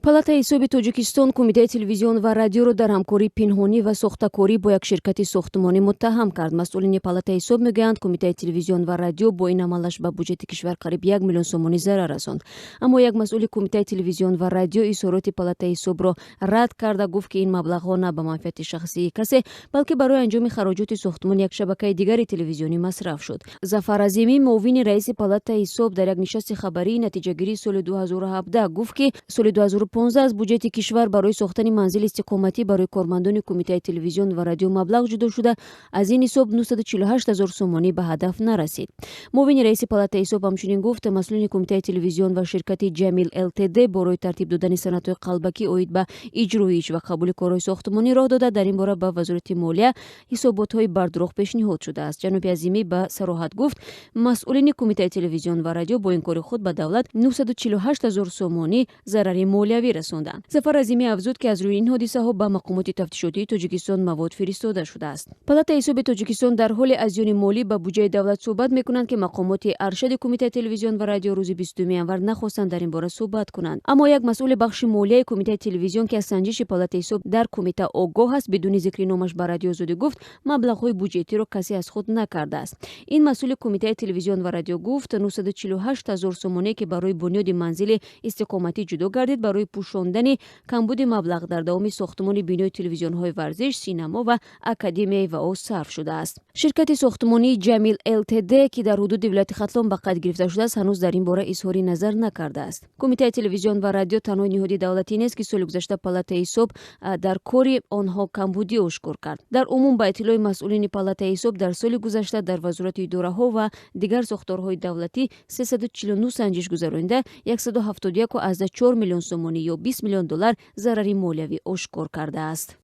Палатаи ҳисоби Тоҷикистон Кумитаи телевизион ва радиоро дар ҳамкории пинҳонӣ ва сохтакорӣ бо як ширкати сохтмонӣ муттаҳам кард. Масъулини палатаи ҳисоб мегӯянд, Кумитаи телевизион ва радио бо ин амалаш ба буҷети кишвар қариб 1 миллион сомонӣ зарар расонд. Аммо як масъули Кумитаи телевизион ва радио изҳороти палатаи ҳисобро рад карда, гуфт, ки ин маблағҳо на ба манфиати шахсии касе, балки барои анҷоми хароҷоти сохтмони як шабакаи дигари телевизионӣ масраф шуд. Зафар Азимӣ, муовини раиси палатаи ҳисоб, дар як нишасти хабарии натиҷагирии соли 2017 гуфт, ки соли 2015 аз буҷети кишвар барои сохтани манзили истиқоматӣ барои кормандони Кумитаи телевизион ва радио маблағ ҷудо шуда, аз ин ҳисоб 948 ҳазор сомонӣ ба ҳадаф нарасид. Муовини раиси палатаи ҳисоб ҳамчунин гуфт, масъулини Кумитаи телевизион ва ширкати «Ҷамил ЛТД» барои тартиб додани санадҳои қалбакӣ оид ба иҷроиш ва қабули корҳои сохтмонӣ роҳ дода, дар ин бора ба Вазорати молия ҳисоботҳои бардурӯғ пешниҳод шудааст. Ҷаноби Азимӣ ба сароҳат гуфт, масъулини Кумитаи телевизион ва радио бо ин кори худ ба давлат 948 ҳазор сомонӣ зарари молиявӣ расонданд. Зафар Азимӣ афзуд, ки аз рӯи ин ҳодисаҳо ба мақомоти тафтишотии Тоҷикистон мавод фиристода шудааст. Палатаи ҳисоби Тоҷикистон дар ҳоле аз зиёни молӣ ба буҷаи давлат суҳбат мекунанд, ки мақомоти аршади Кумитаи телевизион ва радио рӯзи 20 январ нахостанд дар ин бора суҳбат кунанд. Аммо як масъули бахши молияи Кумитаи телевизион, ки аз санҷиши палатаи ҳисоб дар кумита огоҳ аст, бидуни зикри номаш ба Радиои Озодӣ гуфт, маблағҳои буҷетиро касе аз худ накардааст. Ин масъули Кумитаи телевизион ва радио гуфт, 948 ҳазор сомоние, ки барои бунёди манзили истиқоматӣ ҷудо гардид, барои пӯшондани камбуди маблағ дар давоми сохтмони бинои телевизионҳои варзиш, синамо ва академияи ВАО сарф шудааст. Ширкати сохтмонии «Ҷамил ЛТД», ки дар ҳудуди вилояти Хатлон ба қайд гирифта шудааст, ҳанӯз дар ин бора изҳори назар накардааст. Кумитаи телевизион ва радио танҳо ниҳоди давлатӣ нест, ки соли гузашта палатаи ҳисоб дар кори онҳо камбудӣ ошкор кард. Дар умум, ба иттилои масъулини палатаи ҳисоб, дар соли гузашта дар вазорату идораҳо ва дигар сохторҳои давлатӣ 349 санҷиш гузаронида, 171,4 миллион сомонӣ ё 20 миллион доллар зарари молиявӣ ошкор кардааст.